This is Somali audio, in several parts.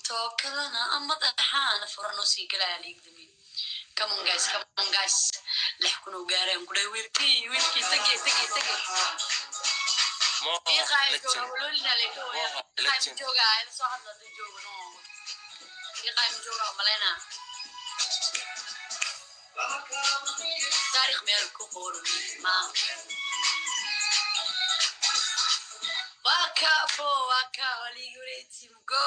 Maantoo kalena madaxaana furan oo sii galaya liigdami. Come on guys, come on guys, 6,000 oo gaaraan ku dhahay. Wiilkii, wiilkii, tage tage tage. Moha Iiqaa legend. Jooga waloolina leeko. Moha Iiqaa ma legend. Joogaa ila soo hadla haduu joogo. No, iiqaa ma joogaa malaynaa. Taariikh meel ku qoran ma waa ka bo, waa ka waa liiga wareejim go.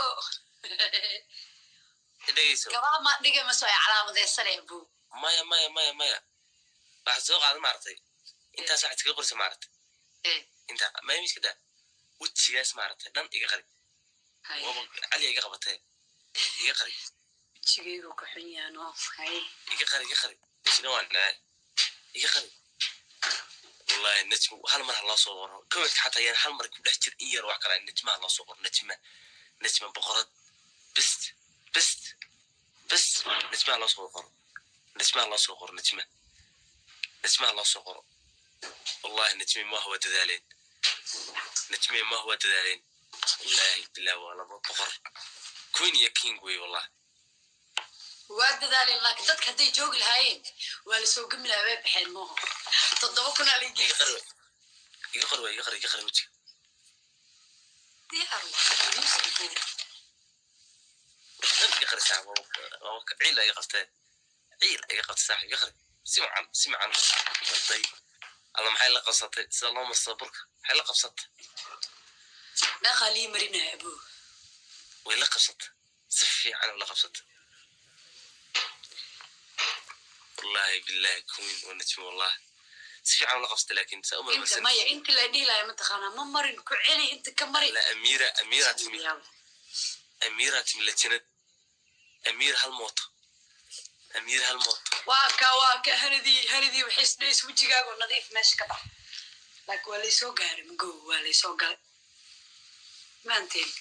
Dhegeyso. Gabaha ma dhigay maso ay calaamadeysanaya bo? Maya, maya, maya, maya, waxaad soo qaadan maaragtay intaas waxaad iskaga qorsa maaragtay. Eh. Intaa maya, miska daa wejigaas maaragtay dhan iga qari. Hay. Waaba cali iga qabatee, iga qari. Wejigaygu ku xun yahay no, hay. Iga qari, iga qari, weji dhan waa nacay, iga qari. Wallahi Najma hal mar ha loo soo qoro commentka xataa, yaan hal mar ku dhex jir in yar wax kale. Najma ha loo soo qoro, Najma, Najma boqorad, best, best, best. Najma ha loo soo qoro, Najma ha loo soo qoro, Najma, Najma ha loo soo qoro. Wallahi Najmi maaha, waa dadaaleen. Najmi maaha, waa dadaaleen. Wallahi bilah, waa laba boqor, queen iyo king wey wallahi. Waa dadaaleen, laakiin dadka hadday joogi lahaayeen waa lasoo gemi lahaa. Way baxeen mooho, 7,000 aa Iga qari, iga qari, waa iga qari, iga qari wejiga. Diyaar waa music. Dhan iga qari saaxib, ciil iga qabtee, ciil iga qabtay saaxib. Iga qari si wacan, si macan arday. Alla maxay la qabsatay? Sida loo marsado burka maxay la qabsatay? Meeqaa lii marinaya abo? Way la qabsatay, si fiican la qabsatay. Wallahi billahi queen wa Najmi, wallahi si fiican la qabsatay, laakiin saa uma Inta marsan. Maya, inta la dhihi lahay mataqaanaa, ma marin, ku celi, inta ka mari. La Amira, Amira timi, Amira timi, la jinad Amira hal mooto, Amira hal mooto. Waa ka, waa ka hanadii, hanadii waxay isdhays wejigaago nadiif meesha ka bax, laakiin waa laysoo gaaray magow, waa laysoo galay maanteen.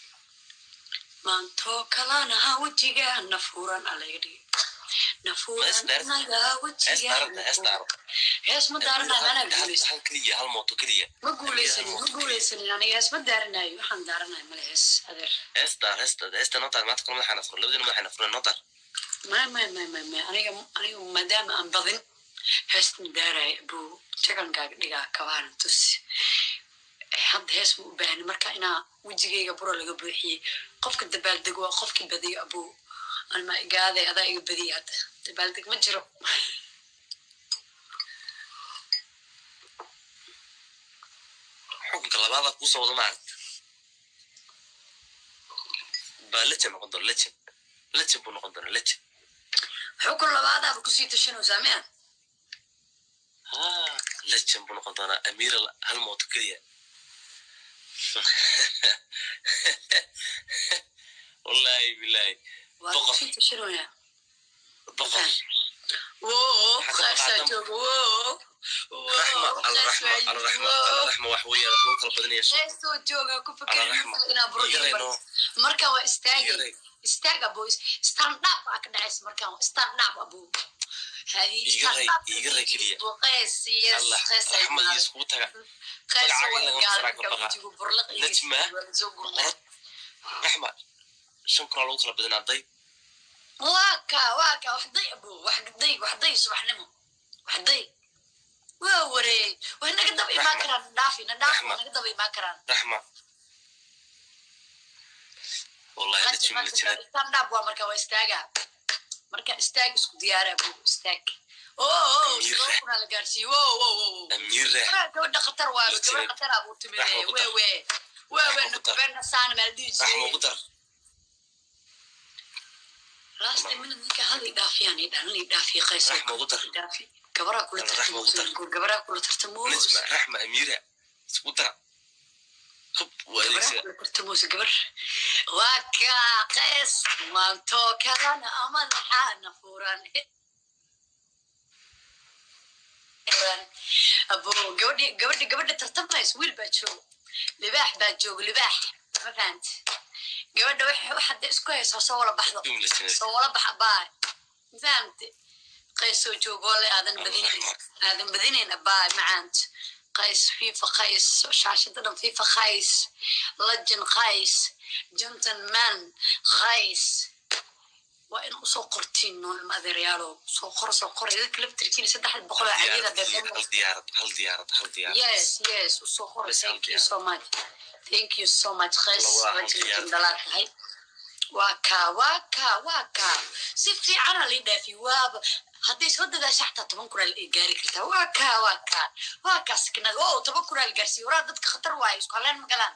Maantoo kalana wejiga nafuran alayga dhigay nafuran. Naga wejiga. Hees daaro. Hees ma daaranayo, anaa guuleysan. Hal keliya, hal mooto keliya. Ma guuleysanin, ma guuleysanin aniga. Hees ma daaranayo, waxaan daaranayo male hees adeer. Hees daar, heesta, heesta noo daar. Maanta kale madaxaana furan, labadina madaxaana furan, noo daar. Maya, maya, maya, maya, maya, aniga, aniga maadaama aan badin heestan daaraya buu jagankaaga dhigaa kabaana tusi. Hadda hees ma u baahni marka inaa wejigayga buro laga buuxiyey. Qofka dabaaldego waa qofkii badiyo abuu. Anma igaaday, adaa iga badiya, hadda dabaaldeg ma jiro. Xukunka labaada kuusoo wada maaragta baa legend noqon doona, legend, legend buu noqon doona, legend. Xukun labaadaaba kusii tashanaysaa miya? Ha, legend buu noqon doonaa. Amira hal mooto keliya. Wallahi billahi. Waa Boqor. kusii tashanayaa. Boqor. Wo. Maxaa ka qaasaa qaadan? Jooga wo. Raxma alla, raxma alla, raxma alla, raxma. Wax weeyaan wax lagu kala badinaya so. Heesoo jooga ku Alla fakeri raxma. Inaa buro. Iga reyno. Markaan waa Iga istaagi. rey. Istaag abo, stand up aa ka dhacaysa markaan waa stand up abo. Hadi. Iga stand rey, up. Iga rey keliya. Qays, yes. Allah. Qays ay Raxma iyo imaado. Iskugu taga. Qays Magacaaga waa in laga gaal saaraa markaa baqa. wejigu burlaq iyo Najma. waa lasoo gurmay. Boqorad raxma, 5,000 aa lagu kala badinaa day. Waa ka, waa ka, wax day abo, wax day, wax day, subaxnimo wax day, waa wareey, way naga daba imaan Raxma. karaan, na dhaafi, na dhaafi. Raxma. Waa naga daba imaan karaan. Raxma, wallahi najmi la jinad. Stand up waa marka waa istaaga, marka istaag, isku diyaara abo, istaag. Oh. Amiir. 7,000 la gaarsiiye. Wo wo wo wo. Amiira. Gabadha khatar waa. La gabadha jinad. Khatar abuu timide. Raxma ku we dar. We we we. Raxma ku dar. Nakubena saana maa la dhihi Raxma jiray. ku dar. Last minute ninka hal i dhaafiyaan, i dhalan, i dhaafiya qays. Raxma ugu dar. I dhaafi, gabaraa kula Raxma ugu dar. tartamoos, gabaraa kula tartamoos. Najma, Raxma, Amiira isku dara hub waa Gabaraa adeegsiga. kula tartamoos gabar. Waa kaa qays, maantoo kalena madaxaana furan furan abo. Gabadhi, gabadhi, gabadha tartamaysa, wiil baa joogo, libaax baa joogo, libaax ma fahanti? Gabadha wax hadda isku hayso soo wala baxdo. Najmi la jinad. Soo wala bax baa, ma fahamte? Qaysoo joogo le aadan badinayn, aadan badinayn abaa macaant. Qays fiifa, qays shaashada dhan fiifa, qays lajin, qays. Gentleman Qays, waa in usoo qortiin noo, ilma adeeryaalo. Soo qor, soo qor idinka laftirkiina, 300 oo cadyada. Hal diyaarad, hal diyaarad, hal diyaarad. Yes, usoo qor. Bas hal Thank you diyaarad. so much, thank you so much, Qays. Wallah, waa hal Wajilkin diyaarad. Dhalaa tahay. Waa kaa, waa kaa, waa kaa. Si fiicana lii dhaafi. Waaba hadday soo dadaasha xataa 10,000 aa gaari kartaa. Waa kaa, waa kaa, waa kaa. Sakinada o 10,000 aa la gaarsiiye. Waraa dadka khatar waaye, isku haleen ma galaan.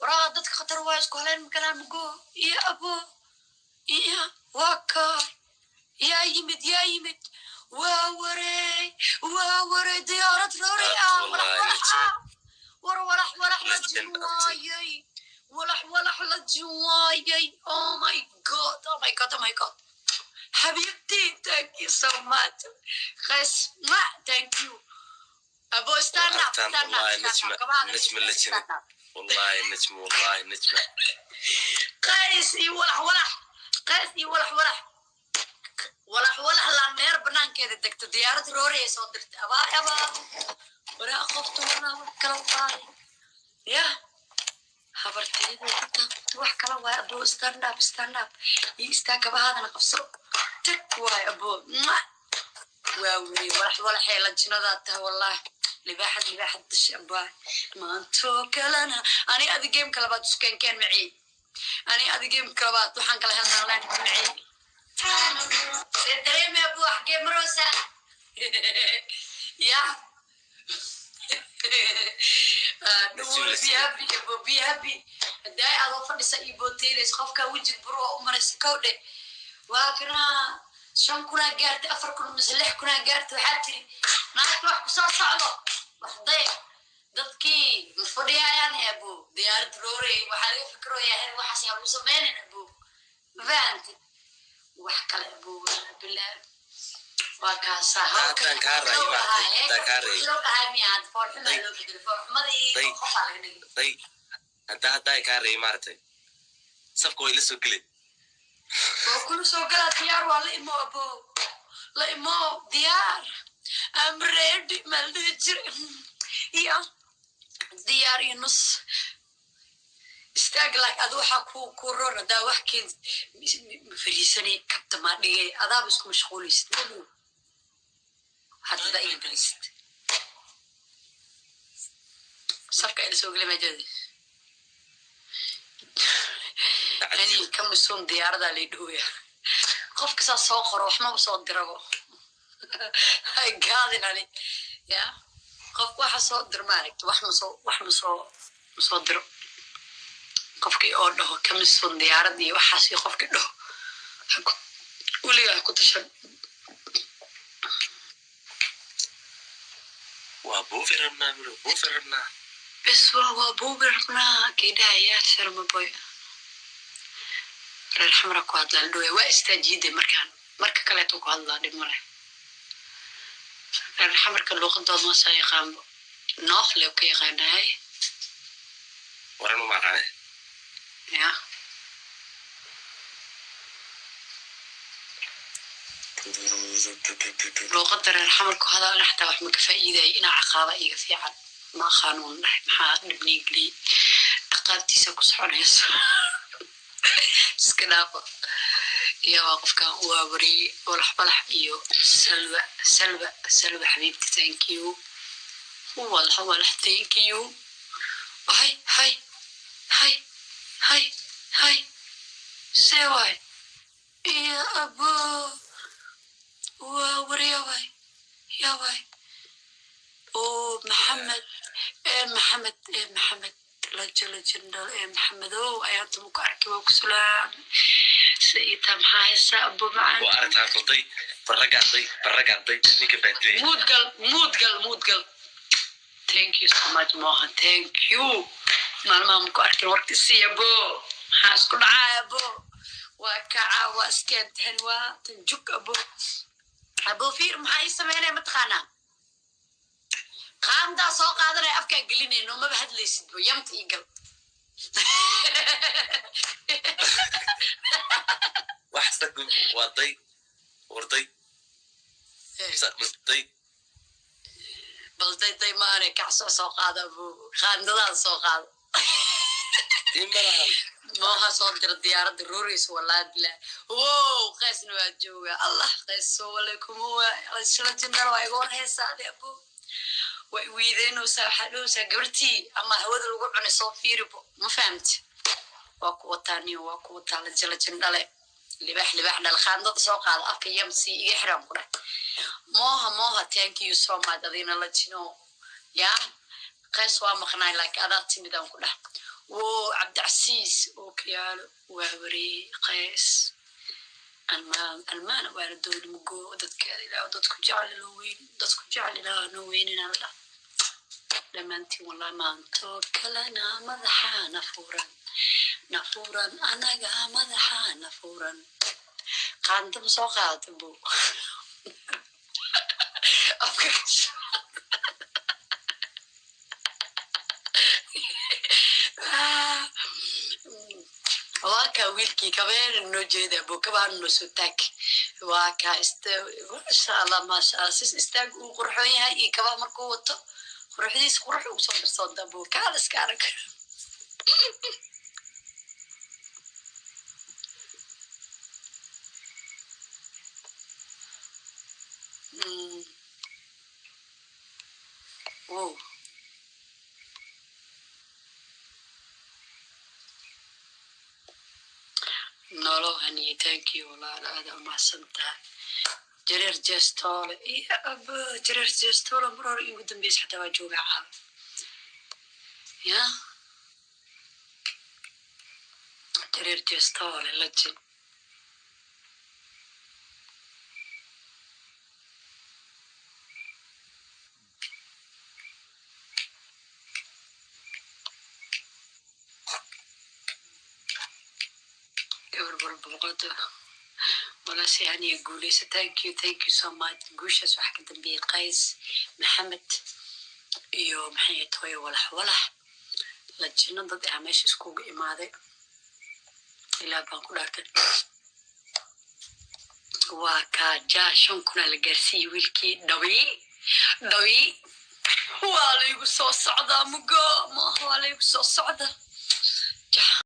Waraa dadka khatar waaye, isku haleen ma galaan. Mugo iyo abo iyo waa kaa. Yaa yimid, yaa yimid? Waa wareey, waa wareey. Diyaarad roori ah. Walax Wallahi, walax ah. War walax walax la Legend. Jin waayay. Walax walax la jin waayay. Oh my God, oh my God, oh my God. Xabiibti, thank you so much. Qays ma, thank you. Abo, stand up. Aragtaan, Stand up. wallahi, Stand up. Najma, Kabaha. Najma legend. Stand up. Wallahi Najma, wallahi Najma. Qays iyo walax walax, Qays iyo walax walax, walax walax. Laandheer banaankeeda degto, diyaarad roori ay soo dirtay. Abaa, abaa, waraa qofta walaa wax kala waaye. Ya habarteeda intaa qofta wax kala waaye. Abo, stand up, stand up iyo istaag, kabahaadana qabso. Tag waaye, abo. Mwah! Waa weri walax walaxee lajinadaa tahay. Wallahi libaaxad, libaaxad dashay abaa. Maantoo kalena ani adi gameka labaad iskeenkeen macii. Ani adi gameka labaad waxaan kala helnaa line macii. See dareemi, abu? Xagee maroosa ya? Don't worry, be happy, abo, be happy. Hadday adoo fadhisa iyo booteynaysa qofka wejig buru oo u maraysa kowdhe. Waa kana 5,000 gaartay, 4,000 mise 6,000 gaartay. Waxaa tiri naagta wax kusoo socdo waxday dadkii ma fadhiyayaan, abo. Diyaarad roorey waxaa laga fikroyaa her waxaas yaa lagu sameynin, abo. Ma fahamtid wax kale, abo? Bilaa waa kaasaa. Haddaan kaa raayo, maaragtay, haddaan kaa raayo. Loo dhahay miya? Hadda foolxumaa loo bedelay, foolxumada iyo Day. qofaa laga dhigay. Day haddaa kaa rayay, maaragtay, safka way la soo gelay. Waa kula soo galaa, diyaar waa. La imo, abo, la imo, diyaar. I'm ready maa la dhihi jira iyo diyaar iyo nus istaag. Like adu waxaa ku roon haddaa wax keen ma fariisanay, kabta maa dhigay, adaaba isku mashquulaysid. Magu hadda iga gelisid safka ila soo gelay maajadi ani kamisuun diyaaradaa lay dhowya. Qofka saa soo qoro wax maba soo dirabo. Hay gaadin ani ya qof waxa soo dir maaragta, wax ma soo diro. Qofkii oo dhaho kamisuun diyaarad iyo waxaas iyo qofkii dhaho weligaa ha ku tashan. Waa buufi rabnaa, bro, buufi rabnaa. Bes waa buubi rabnaa. Geedhaha sharma boy reer Xamra ku hadlaa la dhowya. Waa istaajiiday markaan marka kaleeto ku hadlaa, dhib male. Reer Xamarka luuqadooda ma saa yaqaanbo, noohle ka yaqaanahay. Waran uma aqaane. Ya. Luuqada reer Xamarku hadal xataa wax ma ka faa'iidaya. Inaa caqaaba iga fiican. Ma aqaanuun dhahay, maxaa dhibnii geliyey? Ciqaabtiisa ku soconayso iska dhaafa. Iyo waa qofkan waa wariyey walax walax iyo Salwa, Salwa, Salwa xabiibti, thank you. Walax walax, thank you. Hay hay hay hay hay, see waay iyo abo. Waa wariya waay ya waay. Oo Maxamed ee Maxamed ee Maxamed lajo lajandhal ee Maxamed ow ayaan tuma ku arkay. Waa ku salaam saita. Maxaa haysaa, abo macaan? Waa aragtaa qalday barragaaday, barragaaday ninka baadilay. Muudgal, muudgal, muudgal. Thank you so much, Mohan, thank you. Maalmaha ma ku arkin. Warka sii, abo. Maxaa isku dhacaya, abo? Waa kaca, waa iskeenteen, waa tanjuk, abo. Abo fiir, maxaa ii sameynaya mataqaanaa? Qaandaa soo qaadanaya, afkaa gelinayno, maba hadlaysid bo. Yamta ii gal. Wax sag waa day warday day. Bal day day maane, kacso soo qaada, abo, qaandadaa soo qaada. Imalahan. Mooha soo dira diyaaradda rooreysa, wallahi bilaa. Wow, Qaysna waa joogaa. Allah, Qays walay kuma waa isla jindal, waa iga war heesaa ade abo, waa iwiideynaysaa, waxaa dhahaysaa gabartii ama hawada lagu cunay soo fiiribo. Ma fahamti? Waa ku wataa niyo, waa ku wataa la jala jindhale, libaax libaax dhal, khaandada soo qaada, afka yamsi iga xiraan ku dheh. Mooha, Mooha, thank you so much. Adina la jino ya Qays waa maqnaay, laakiin adaa timid aan ku dheh. Wo Cabdicasiis oo kayaalo waa wareeyey. Qays almaan almaana waana dooni mugo dadkeeda. Ilaah dadku jecel loo weyn, dadku jecel Ilaah noo weynina la dhammaantiin. Wallahi maantoo kalena madaxa na furan, na furan, anaga madaxa na furan. Qaandaba soo qaadata bu afka gasho. Waa kaa wiilkii kabeena noo jeeda bo, kabaana noo soo taag. Waa kaa ista, maasha Allah, maasha Allah. Sis istaag uu qurxoon yahay iyo kabaha markuu wato quruxdiisa qurux ugu soo darsoonta bo, kaal iska arag. Wow. Nolow haniye, thank you walaal, aada umahadsan tahay. Jareer jestoole iyo abo, jareer jestoole mar hore igu dambeysa xataa waa joogaa caawa ya jareer jestoole lajin. Gabar barboqodo walaashay haniye, guuleysa. Thank you, thank you so much. Guushaas waxaa ka dambeeyey Qays Maxamed iyo maxay tahay, walax walax lajino dad ah meesha iskugu imaaday. Ilaa baan ku dhaartay, waa kaa jaa 5000 la gaarsiiyey wiilkii. Dhawii dhawii, waa laygu soo socdaa mugo maaha, waa laygu soo socdaa.